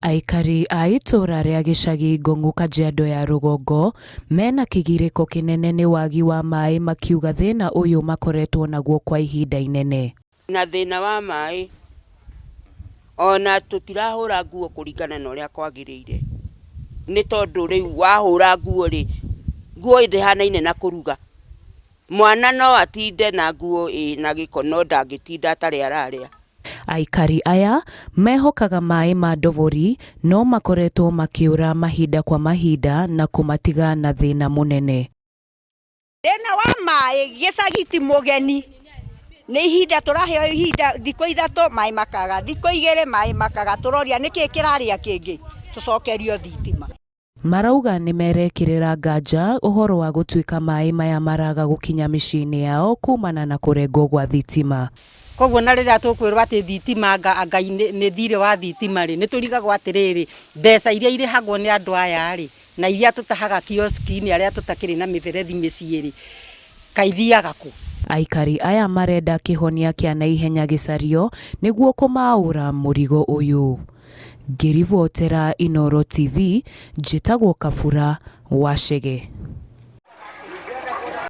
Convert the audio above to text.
Aikari a itũũra rĩa gĩcagi Ngong'u Kajiado ya rũgongo mena kĩgirĩko kĩnene nĩ wagi wa maĩ makiuga thĩna ũyũ makoretwo naguo kwa ihinda inene. Na thĩna wa maĩ ona tũtirahũra nguo kũringana na ũrĩa kwagĩrĩire, nĩ tondũ rĩu wahũra nguo rĩ, nguo ndĩhanaine na kũruga. Mwana no atinde na nguo ĩna gĩko no ndangĩtinda atarĩ ararĩa. Aikari aya mehokaga maĩ ma ndobori no makoretwo makĩũra mahinda kwa mahinda na kũmatiga na thĩna mũnene. Thĩna wa maĩ gĩcagi ti mũgeni, nĩ ihinda tũraheo ihinda thikũ ithatũ maĩ makaga, thikũ igĩrĩ maĩ makaga, tũroria nĩkĩ kĩrarĩa kĩngĩ, tũcokerio thitima. Marauga nĩmerekĩrĩra nganja ũhoro wa gũtuĩka maĩ maya maraga gũkinya mĩciĩ-inĩ yao kumana na kũrengwo gwa thitima. Koguo na rĩrĩa tũkwĩrwo atĩ thitima anga anga nĩ thirĩ wa thitima rĩ, nĩ tũrigagwo atĩrĩrĩ, mbeca iria irĩhagwo nĩ andũ aya rĩ, na iria tũtahaga kiosk-inĩ arĩa tũtakĩrĩ na mĩberethi mĩciĩ rĩ, kaĩ ithiaga kũ? Aikari aya marenda kĩhonia kĩa naihenya gĩcario nĩguo kũmaũra mũrigo ũyũ. Ngĩribotera Inooro TV, njĩtagwo Kabura wa Chege.